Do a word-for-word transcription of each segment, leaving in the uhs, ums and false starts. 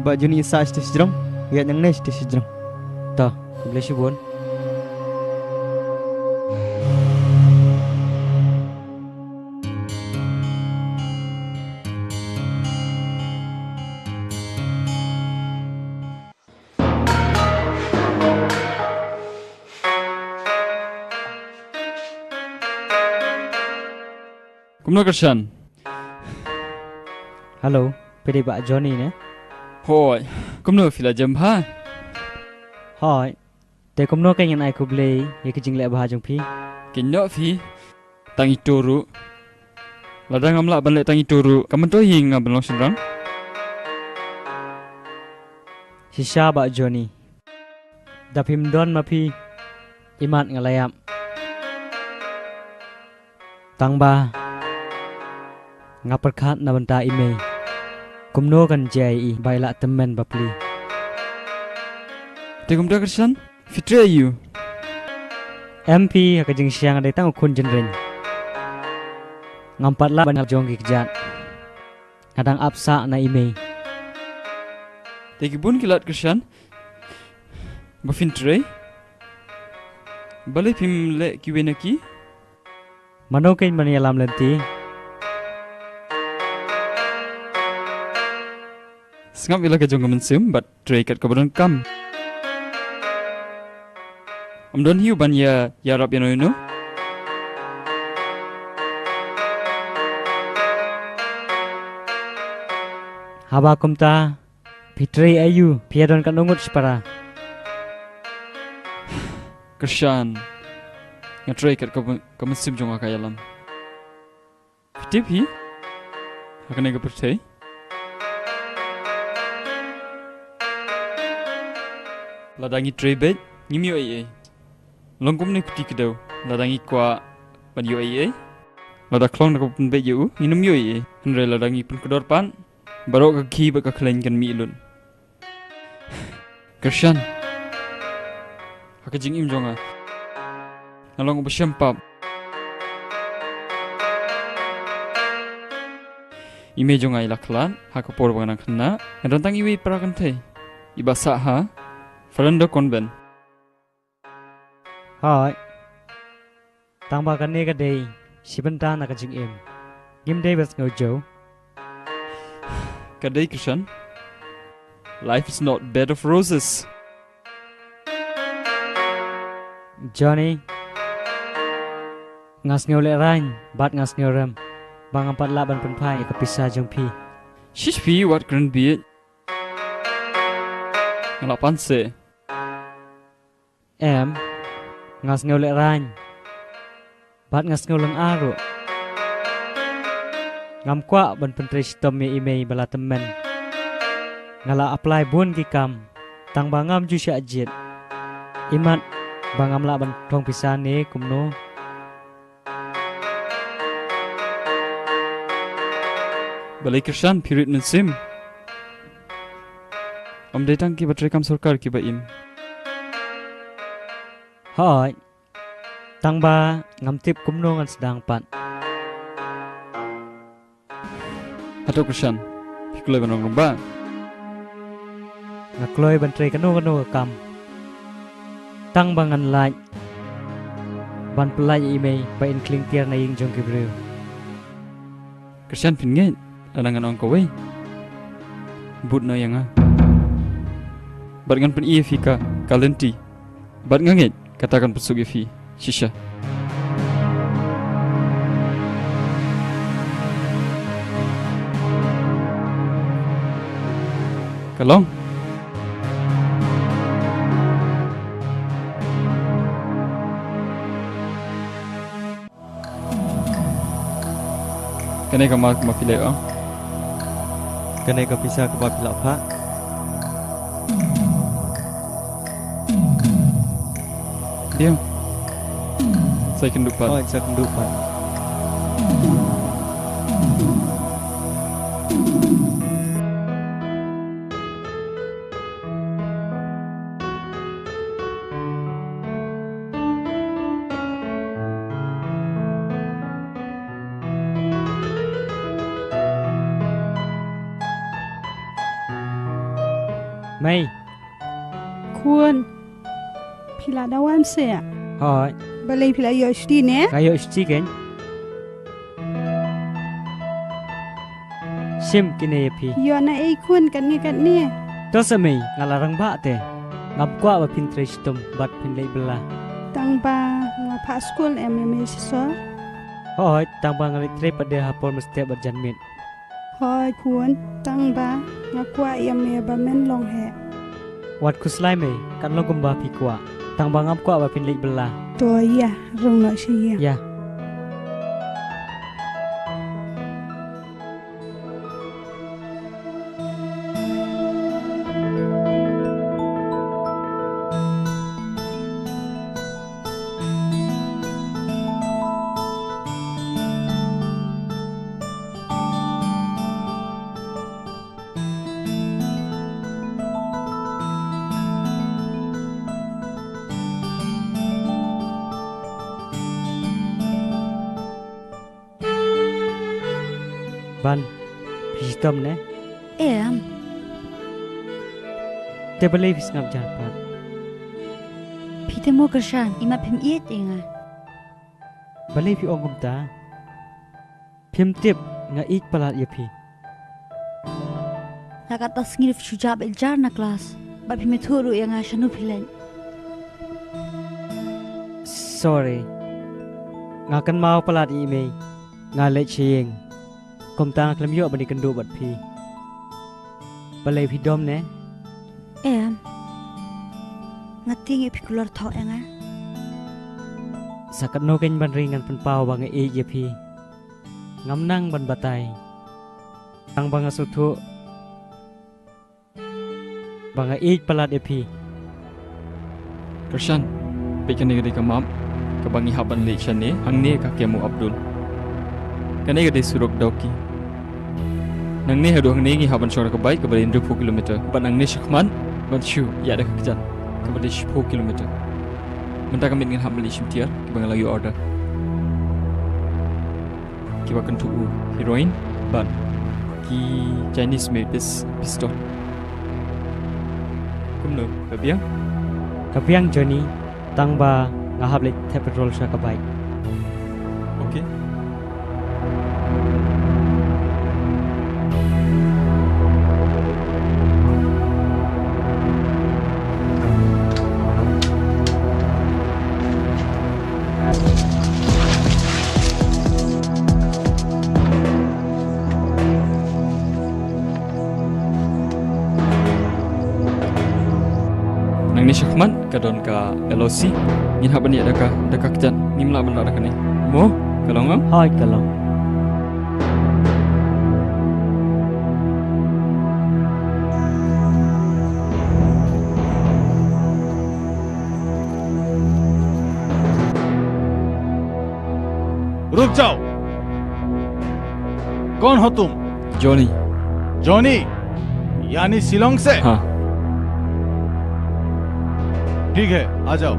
Ba juni isa siti sijrong, ya nyang ne siti sijrong. Ta, khublei shibun. Kumno Krishan? Hello, phi dei Bah Johnny ne? Hoi, kumno phi la jem bha? Hoi, te kumno kein ngan ai khublei ïa ki jingleh bha jong phi? Kein noh phi, tang ito ruh. Lada ngam lah ban leh tang ito ruh, kam myntoi hi nga ban long shynrang. Shisha Bah Johnny. Da phim don ma phi, imat nga la ïap. Tang ba nga pyrkhat na bynta i mei. Kumno kan jia ïa i ba i la tymmen bapli. Te kumta Krishan, phi trei aïu? Em phi, ha ka jingshisha nga dei tang u khun jynreng. Ngam pat lah ban hap jong ki kjat. Nga dang ap sah na i mei. Te ki bun ki lad Krishan ba phin trei. Balei phim leh kiwei na ki? Mano kein ban ïalam lynti? Sngap ïa la ka jong ka mynsiem bad trei kat kaba donkam. Ym don hi u ban ïa, ïarap ïano ïano. Haba kumta, phi trei aïu, phi ïa don katno ngut shipara? Krishan, nga trei kat kaba, ka mynsiem jong nga ka ïalam. Phi tip hi, ha kane ka pyrthei lada ngi trei beit ngim ïoh ei ei. Long kumne kti kdew, lada ngi kwah ban ïoh ei ei, lada khlong da kaba pynbeit ïa u ngin ym ïoh ei ei. Hynrei lada ngi pynkdor pat, baroh ka khih bad ka khleiñ kan mih lut. Krishan, ha ka jingim jong nga, nga long uba shem pap. I mei jong nga i la khlad ha ka por ba nga nang khynnah. Nga don tang iwei i para kynthei, iba sah ha Fernando Convent. Hooid. Tang ba kane ka dei shi bynta na ka jingim. Ngim dei ban sngewjew. Ka dei Krishan. Life is not bed of roses. Johnny, nga sngewlehraiñ bad nga sngewrem ba ngam pat lah ban pynphai ïa ka pisa jong phi. Shish phi, wat kren bieit. Nga la pan se. Em, nga sngewlehraiñ bad nga sngewlyngngoh ruh. Ngam kwah ban pyntrei shitom ïa i mei ba la tymmen. Nga la apply bun ki kam, tang ba ngam ju shah jied. Imat ba ngam lah ban thong pisa ne kumno. Balei Krishan, phi rit mynsiem? Ym dei tang kiba trei kam sorkar kiba im. Hooid. Tang ba ngam tip kumno ngan sdang pat. Hato Krishan, phi kloi ban long rangbah? Nga kloi ban trei kano kano ka kam, tang ba ngan lait ban pyllait ïa i mei ba in khlieng tiar na ïing jong ki briew. Krishan, phin ngeit lada ngan ong kawei? Bud noh ïa nga bad ngan pyni ïa phi ka, ka lynti. Bad nga ngeit kata kan pynsuk ïa phi shisha. Ka long. Kane ka map kaba phi la ong. Kane ka pisa kaba phi la phah. Diam. Sa ïakynduh pat. Oh, sa ïakynduh pat. Mei. Khun. Phi la da wan seh? Hooid. Balei phi la ïoh shuti ne? Nga ïoh shuti kein. Shim kine ïa phi. Ïoh na ei khun, katne katne? To sa mei, nga la rangbah te. Ngam kwah ba phin trei shitom bad phin leit bylla. Tang ba nga phah skul em ïa mei shisha. Hooid, tang ba nga leit trei pat de ha por mynstep bad janmiet. Hooid khun, tang ba nga kwah ïa me ba men long heh. Wat khuslai mei, kan long kumba phi kwah. Tang ba ngam kwah ba phin leit bylla. To ïa, rung noh sha ïing. Ïa. Ban, phi shitom ne? Em. Te balei phi sngap jar pat? Phi te mo Kyrshan, imat phim ïeit ïa nga. Balei phi ong kumta? Phim tip, nga ïeit palat ïa phi. La katta sngi phi shu jah beit jar na klas. Bad phim ïathuh ruh ïa nga shano phi leit. Sorry. Nga kynmaw palat ïa i mei. Nga leit sha ïing. Kumta nga khlem ïoh ban ïakynduh bad phi. Balei phi dom ne? Em. Nga tieng ïa phi kulor thoh ïa nga. Sa katno kein ban ri ngan pynpaw ba nga ïeit ïa phi. Ngam nang ban batai. Tang ba nga sngewthuh ba nga ïeit palat ïa phi. Kyrshan, peit kane ka dei ka map kaba ngi hap ban leit shane hangne ka camp u Abdul. Kane ka dei surok Dawki. Nangne haduh hangne ngi hap ban shong da ka bike kaba dei hynriewphew kilometer. Bad nangne shakhmat ban shu ïa da ka kjat kaba dei shiphew kilometer. Mynta ka miet ngin hap ban leit shim tiar kiba nga la ïoh order. Kiba kynthup u heroin bad ki Chinese made pis-, pistol. Kumno, ka biang? Ka biang Johnny, tang ba nga hap leit thep petrol sha ka bike. Okay. Nangne shakhmat ka don ka L O C. Ngin hap ban ïa da ka, da ka kjat. Ngim lah ban lah da kane. Mo, ka long? Hooid, ka long. रुक जाओ। कौन हो तुम? जॉनी। जॉनी, यानी शिलोंग से? हाँ। ठीक है, आ जाओ।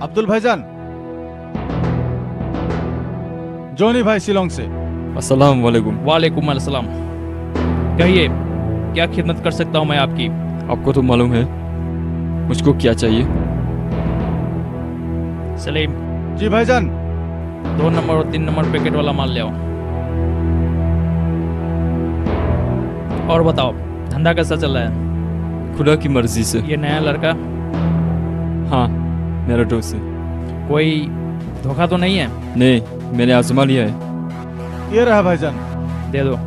अब्दुल भाईजान, जॉनी भाई शिलोंग से। अस्सलाम वालेकुम। वालेकुम अस्सलाम। कहिए, क्या खिदमत कर सकता हूँ मैं आपकी? आपको तो मालूम है मुझको क्या चाहिए। सलीम। जी भाईजान। दो नंबर और तीन नंबर पैकेट वाला माल ले आओ। और बताओ, धंधा कैसा चल रहा है? खुदा की मर्जी से। ये नया लड़का? हाँ, मेरा दोस्त है। कोई धोखा तो नहीं है? नहीं, मैंने आजमा लिया है। ये रहा भाईजान। दे दो।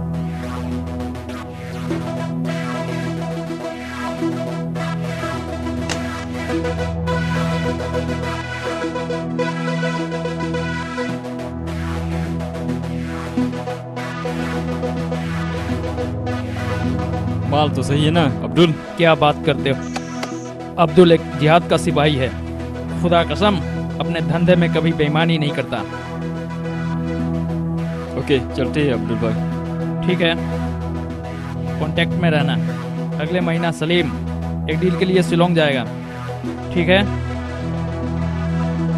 बात तो सही है ना अब्दुल? क्या बात करते हो? अब्दुल एक जिहाद का सिपाही है। खुदा कसम, अपने धंधे में कभी बेईमानी नहीं करता। ओके, चलते हैं अब्दुल भाई। ठीक है, कांटेक्ट में रहना। अगले महीना सलीम एक डील के लिए शिलोंग जाएगा। ठीक है,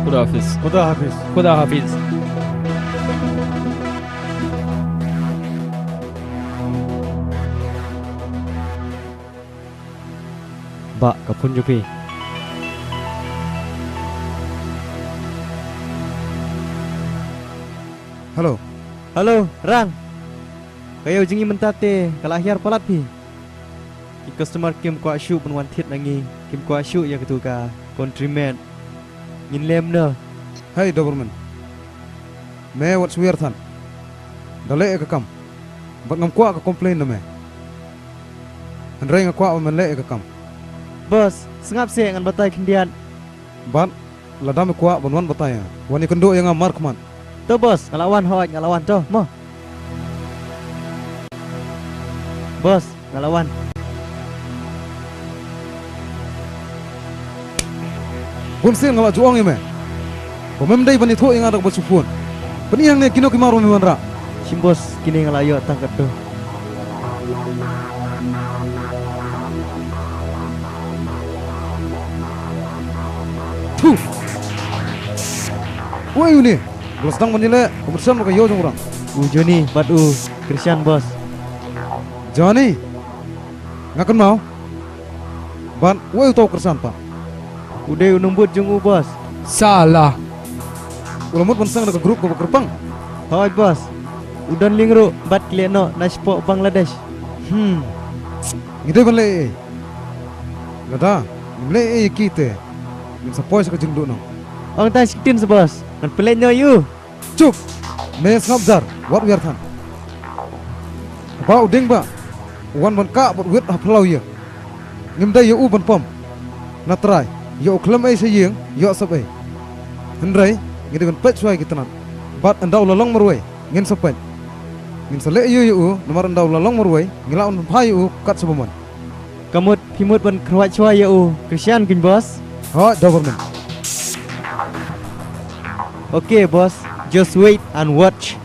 खुदा हाफिज। खुदा हाफिज। खुदा हाफिज। Bah, ka phone jong phi. Hello. Hello, Rang. Ka ïew jong ngi mynta te ka la hiar palat phi. Ki customer kim kwah shuh ban wan thied na ngi, kim kwah shuh ïa katu ka countryman. Ngin leh kumno? Hey Doberman, me wat shu ïa than. Da leh ïa ka kam. Bad ngam kwah ka complain na me. Hynrei nga kwah ba men leh ïa ka kam. Boss, sngap seh, ngan batai khyndiat. Bad lada me kwah ban wan batai, wan ïakynduh ïa nga markhmat. To boss, nga la wan. Hooid, nga la wan, to mo. Boss, nga la wan. Bun sien nga la ju ong ïa me ba mem dei ban ïathuh ïa nga da kaba shu phone. Pyni hangne kino ki mar ba me wanrah. Shim boss, kine nga la ïoh tang katto. Thu. Uei une? Ba la sdang ban ïaleh, ka myrsiang bad ka ïew jong u Rang. U Johnny bad u Krishan, boss. Johnny? Nga kynmaw. Bad uei uta u Krishan pat? U dei u nongbud jong u, boss. Sala. U la mut ban seng da ka group kaba kyrpang. Hooid, boss. U don lieng ruh bad ki leh noh na shapoh Bangladesh. Hmm. Ngi dei ban leh ei ei? Lada ngim leh ei ei ïa ki te, ngin sa poi sha ka jingduhnong. Ong tang shi ktien sa, boss, ngan pynleit noh ïa u. Chup! Me sngap jar, wat wiar than. Haba u dieng bah u wan ban kah bad wit ha phyllaw ïing, ngim dei ïa u ban pom. Na trai, ïoh u khlem ei sha ïing, ïoh sep ei. Hynrei ngi dei ban peit shuwa ïa ki tnat. Bad ynda u la long marwei, ngin sa peit. Ngin sa leh aïu ïa u, namar ynda u la long marwei ngi lah ban pynphai ïa u kat shaba mon. Ka mut phi mut ban kyrwat shuwa ïa u Krishan, kein boss? Hooid, Doberman. Okay boss, just wait and watch.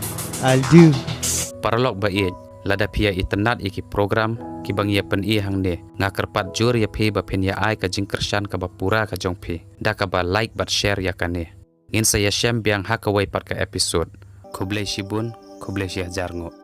I'll do. Paralok ba ïeit, lada phi ïa itynnad ïa ki program kiba ngi ïa pyni hangne, nga kyrpad jur ïa phi ba phin ïa ai ka jingkyrshan kaba pura ka jong phi da kaba like bad share ïa kane. Ngin sa ïashem biang ha kawei pat ka episode. Khublei shibun, khublei shihajar nguh.